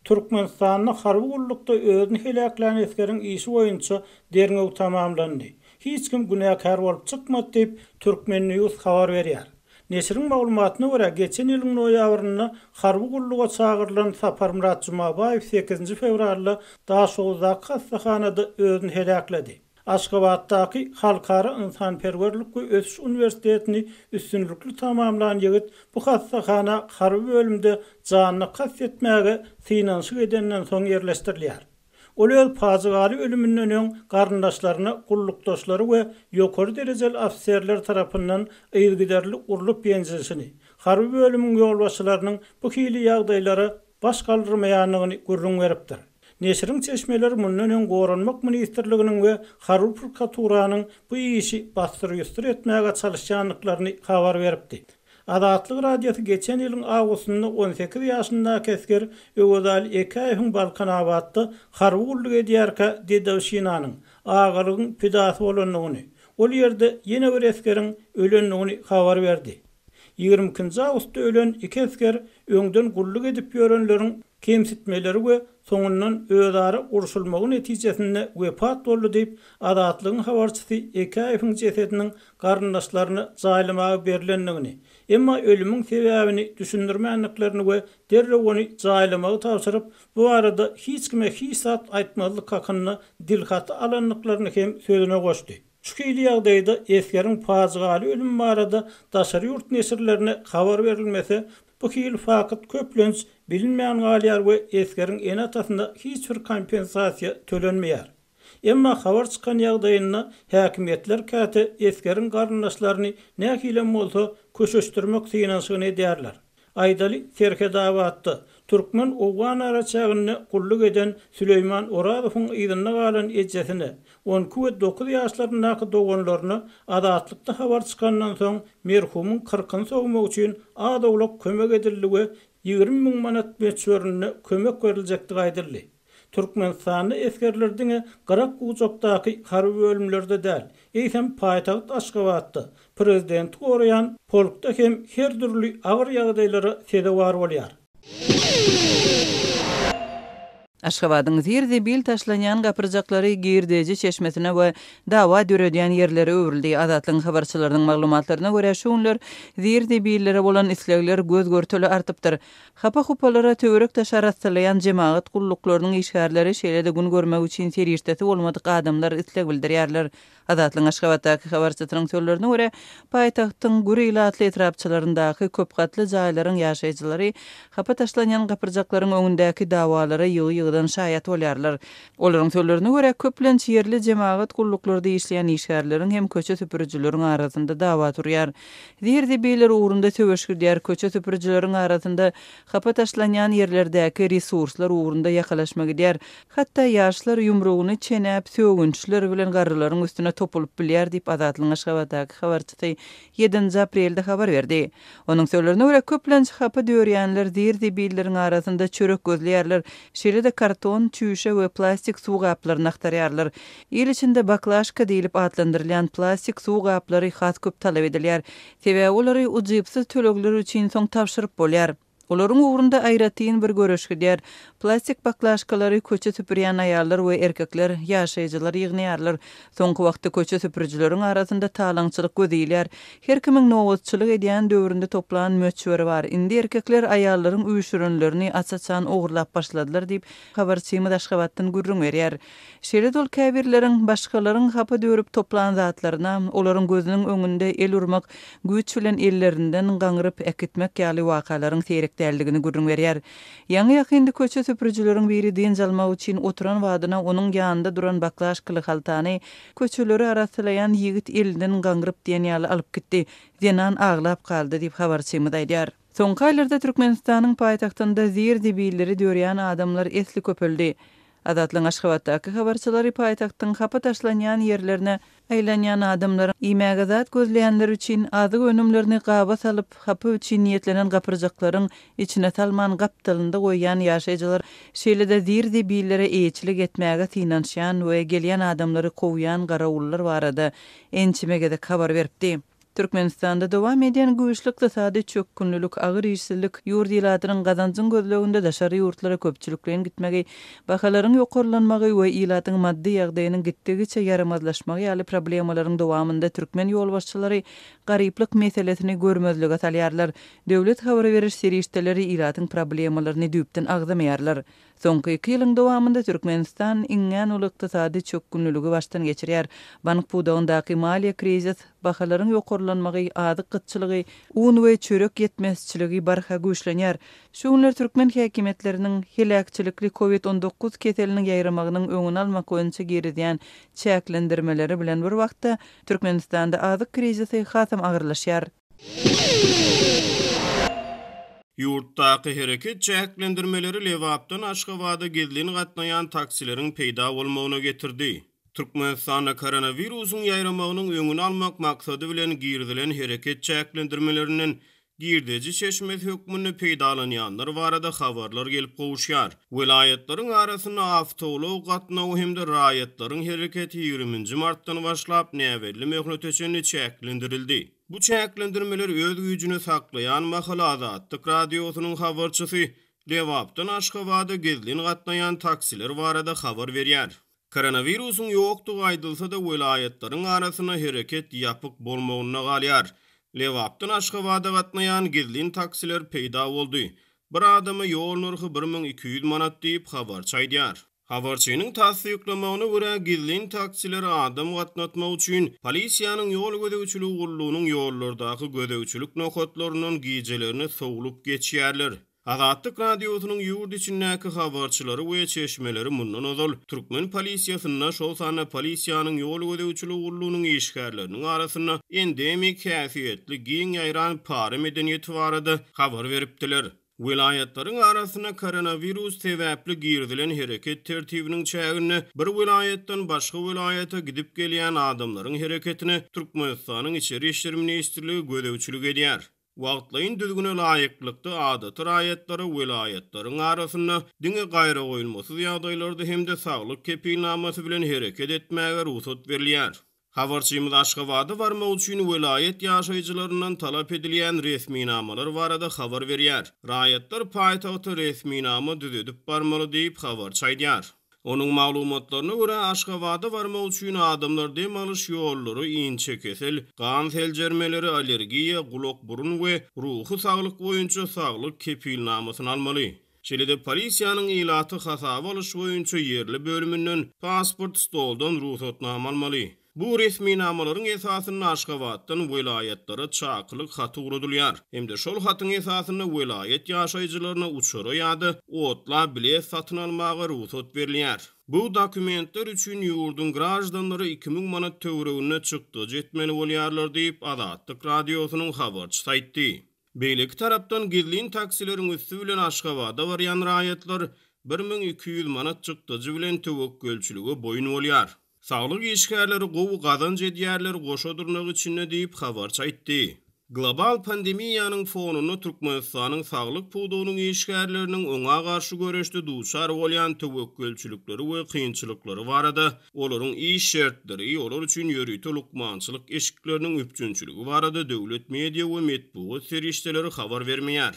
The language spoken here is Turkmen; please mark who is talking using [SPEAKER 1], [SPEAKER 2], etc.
[SPEAKER 1] Türkmenistanda harby gullukda özüni heläklän esgeriň işi boýunça derňew tamamlandy. Hiç kim günäkär bolup çykmady diýip, Turkmen. News habar berýär. Neşiriň maglumatyna görä, geçen ýylyň noýabrynda harby gulluga çagyrylan Saparmyrat Jumabaýew sekizinji fewralda Daşoguzdaky hassahanada özüni heläkledi. Aşgabatdaky Halkara ynsanperwerlik we ösüş uniwersitetini üstünlikli tamamlan ýigit bu hassahana harby bölümde janyna kast etmäge synanyşyk edenden soň ýerleşdirilýär. Ol öz pajygaly ölüminden öň garyndaşlaryna gullukdaşlary we ýokary derejeli ofiserler tarapyndan yzygiderli urlup-ýenjilişini, harby bölümiň ýolbaşçylarynyň bu hili ýagdaýlara baş galdyrmaýandygyny gürrüň beripdir. Neşiriň çeşmeleri mundan öň Goranmak ministrliginiň we harby prokuraturanyň bu işi bassyr-ýustur etmäge çalyşýandyklaryny habar beripdi. Azatlyk Radiosy geçen ýylyň awgustynda 18 ýaşyndaky esger Öwezaly Ekäýewiň Balkanabatda harby gulluk edýärkä dedowşinanyň, agalygyň pidasy bolandygyny, ol ýerde ýene bir esgeriň ölendigini habar berdi. Ýigrimi ikinji awgustda ölen iki esger öňden gulluk edip ýörenleriň kemsitmeleri we soňundan özara urşulmagy netijesinde wepat boldy diýip, Azatlygyň habarçysy Ekäýewiň jesediniň garyndaşlaryna jaýlamaga berlendigini, emma ölümiň sebäbini düşündirmändiklerini we derrew ony jaýlamagy tabşyryp, bu barada hiç kime hiç zat aýtmazlyk hakynda dilhaty alandyklaryny hem sözüne goşdy. Şu hili ýagdaýda esgeriň pajygaly ölümi barada daşary ýurt neşirlerine habar berilmese, bu hili fakt köplenç bilinmän galýar we esgeriň ene-atasyna hiç bir kompensasiýa tölenmeýär. Emma habar çykan ýagdaýynda häkimiýetler käte esgeriň garyndaşlaryny nähilem bolsa köşeşdirmek synanyşygyny edýärler. Aýdaly, Serhetabatda, türkmen-owgan araçäginde gulluk eden Süleýman Orazowyň yzynda galan ejesine, on iki we dokuz ýaşlaryndaky doganlaryna Azatlykda habar çykandan soň merhumyň kyrkyny sowmak üçin az-owlak kömek edildi we 20 müň manat möçberinde kömek beriljekdigi aýdyldy. Türkmenistanda esgerler diňe gyrak-bujakdaky harby bölümlerde däl, eýsem paýtagt Aşgabatda, prezidenti goraýan polkda hem her dürli agyr ýagdaýlara sezewar bolýar.
[SPEAKER 2] Aşgabadyň zir-zibil taşlanýan gapyrjaklary girdeji çeşmesine we dawa döredýän ýerlere öwrüldi. Azatlygyň habarçylarynyň maglumatlaryna görä, şu günler zir-zibillere bolan islegler göz-görtele artypdyr. Hapa-hupalara töwerek-daş arassalaýan jemagat gulluklarynyň işgärleri, şeýle-de gün görmek üçin serişdesi bolmadyk adamlar isleg bildirýärler. Azatlygyň Aşgabatdaky habarçysynyň sözlerine görä, paýtagtyň gür ilatly etrapçalaryndaky köp gatly jaýlaryň ýaşaýjylary hapa taşlanýan gapyrjaklaryň öňündäki dawalara ýygy-ýygydan şaýat bolýarlar. Olaryň sözlerine görä, köplenç ýerli jemagat gulluklarda işleýän işgärleriň hem köçe süpürijileriň arasynda dawa turýar. Zir-zibiller ugrunda söweş gidýär, köçe süpürijileriň arasynda hapa taşlanýan ýerlerdäki resurslar ugrunda ýakalaşma gidýär. Hatda ýaşlar ýumrugyny çenäp, sögünçler bilen garrylaryň üstüne topulyp bilýär diýip, Azatlygyň Aşgabatdaky habarçysy ýedinji aprelde habar berdi. Onuň sözlerine görä, köplenç hapa dörýänler zir-zibilleriň arasynda çörek gözleýärler, şeýle-de karton, çüýşe we plastik suw gaplaryny agtarýarlar. Il içinde baklaşka diýlip atlandyrylýan plastik suw gaplary has köp talap edilýär. Sebäbi olary ujypsyz tölegler üçin soň tabşyryp bolýar. Olaryň ugrunda aýratyn bir göreş gidýär. Plastik baklaşkalary köçe süpürýän aýallar we erkekler, ýaşaýjylar ýygnaýarlar. Soňky wagtda köçe süpürijileriň arasynda talaňçylyk göz ilýär. Her kimiň nobatçylyk edýän döwründe toplan möçberi bar. Indi erkekler aýallaryň üýşürenlerini aç-açan ogurlap başladylar diýip, habarçymyz Aşgabatdan gürrüň berýär. Şeýle-de ol käbirleriň başgalaryň hapa dörüp toplan zatlaryna, olaryň gözüniň öňünde el urmak, güýç bilen ellerinden gaňryp äkitmek ýaly wakalaryň seýrek däldigini gürrüň berýär. Ýaňy-ýakynda köçe süpürijileriň biri dynç almak üçin oturan badyna onuň ýanynda duran baklaşkaly haltany köçeleri arassalaýan ýigit elinden gaňryp diýen ýaly alyp gitdi. Zenan aglap galdy diýip, habarçymyz aýdýar. Soňky aýlarda Türkmenistanyň paýtagtynda zir-zibilleri dörýän adamlar esli köpeldi. Azatlygyň Aşgabatdaky habarçylary paýtagtyň hapa taşlanýan ýerlerine aýlanýan adamlaryň, iýmäge zat gözleýänler üçin azyk önümlerini gaba salyp, hapa üçin niýetlenen gapyrjaklaryň içine salman gapdalynda goýýan ýaşaýjylar, şeýle-de zir-zibillere eýeçilik etmäge synanyşýan we gelýän adamlary kowýan garawullar barada ençeme gezek habar beripdi. Türkmenistanda dowam edýän güýçli ykdysady çökgünlilik, agyr işsizlik, ýurt ilatynyň gazanjyň gözleginde daşary ýurtlara köpçülikleýin gitmegi, bahalaryň ýokarlanmagy we ilatyň maddy ýagdaýynyň gitdigiçe ýaramazlaşmagy ýaly problemalaryň dowamynda türkmen ýolbaşçylary garyplyk meselesini görmezlige salýarlar. Döwlet habar beriş serişdeleri ilatyň problemalaryny düýpden agzamaýarlar. Soňky iki ýylyň dowamynda Türkmenistan iňňän uly ykdysady çökgünliligi başdan geçirýär. Bank pudagyndaky maliýe krizis, bahalaryň ýokarlanmagy, azyk gytçylygy, un we çörek ýetmezçiligi barha güýçlenýär. Şu günler türkmen häkimiýetleriniň heläkçilikli Covid 19 keseliniň ýaýramagynyň öňüni almak boýunça girizýän çäklendirmeleri bilen bir wagtda, Türkmenistanda azyk krizisi hasam agyrlaşýar.
[SPEAKER 3] Ýurtdaky hereket çäklendirmeleri Lebapdan Aşgabada gizlin gatnaýan taksileriň peýda bolmagyna getirdi. Türkmenistanda koronawirusyň ýaýramagynyň öňüni almak maksady bilen girizilen hereket çäklendirmelerinden girdeji çeşmesi hökmünde peýdalanýanlar barada habarlar gelip gowuşýar. Welaýatlaryň arasynda awtoulag gatnawy hem-de raýatlaryň hereketi ýigriminji martdan başlap näbelli möhlete çenli çäklendirildi. Bu çäklendirmeler öz güýjüni saklaýan mahaly Azatlyk Radiosynyň habarçysy Lebapdan Aşgabada gizlin gatnaýan taksiler barada habar berýär. Koronawirusyň ýokdugy aýdylsa-da, welaýatlaryň arasynda hereket ýapyk bolmagynda galýar. Lebapdan Aşgabada gatnaýan gizlin taksiler peýda boldy. Bir adama ýol nyrhy 1200 manat diýip, habarçy aýdýar. Habarçynyň tassyklamagyna görä, gizlin taksiler adam gatnatmak üçin polisiýanyň ýol gözegçiligi gullugynyň ýollardaky gözegçilik nokatlaryndan gijelerine sowlup geçýärler. Azatlyk Radiosynyň ýurt içindäki habarçylary we çeşmeleri mundan ozal türkmen polisiýasynda, şol sanda polisiýanyň ýol gözegçiligi gullugynyň işgärleriniň arasynda endemik häsiýetli giň ýaýran para medeniýeti barada habar beripdiler. Welaýatlaryň arasynda koronawirus sebäpli girizilen hereket tertibiniň çäginde bir welaýatdan başga welaýata gidip-gelýän adamlaryň hereketine Türkmenistanyň Içeri işler ministrligi gözegçilik edýär. Wagtlaýyn düzgüne laýyklykda, adaty raýatlara welaýatlaryň arasynda diňe gaýragoýulmasyz ýagdaýlarda hem-de saglyk kepilnamasy bilen hereket etmäge rugsat berilýär. Habarçymyz Aşgabada barmak üçin welaýat ýaşaýjylaryndan talap edilýän resminamalar barada habar berýär. Raýatlar paýtagta resminama düzedip barmaly diýip, habarçy aýdýar. Onuň maglumatlaryna görä, Aşgabada barmak üçin adamlar dem alyş ýollary, inçekesel, gan seljermeleri, allergiýa, gulak-burun we ruhy saglyk boýunça saglyk kepilnamasyny almaly. Şeýle-de polisiýanyň ilaty hasaba alyş boýunça ýerli bölüminden pasport stoldan rugsatnama almaly. Bu resminamalaryň esasynda Aşgabatdan welaýatlara çakylyk haty ugradylýar hem-de şol hatyň esasynda welaýat ýaşaýjylaryna uçara ýa-da otla bilet satyn almaga rugsat berilýär. Bu dokumentler üçin ýurduň graždanlary 2000 manat töwereginde çykdajy etmeli bolýarlar diýip, Azatlyk Radiosynyň habarçysy aýtdy. Beýleki tarapdan, gizlin taksileriň üsti bilen Aşgabada barýan raýatlar 1200 manat çykdajy bilen töwekgelçilige boýun bolýar. Saglyk işgärleri gowy gazanç edýärler goşa dyrnak içinde diýip, habarçy aýtdy. Global pandemiýanyň fonunda Türkmenistanyň saglyk pudagynyň işgärleriniň oňa garşy göreşde duçar bolýan töwekgelçilikleri we kynçylyklary barada, olaryň iş şertleri, olar üçin ýörite lukmançylyk eşikleriniň üpjünçiligi barada döwlet media we metbugat serişdeleri habar bermeýär.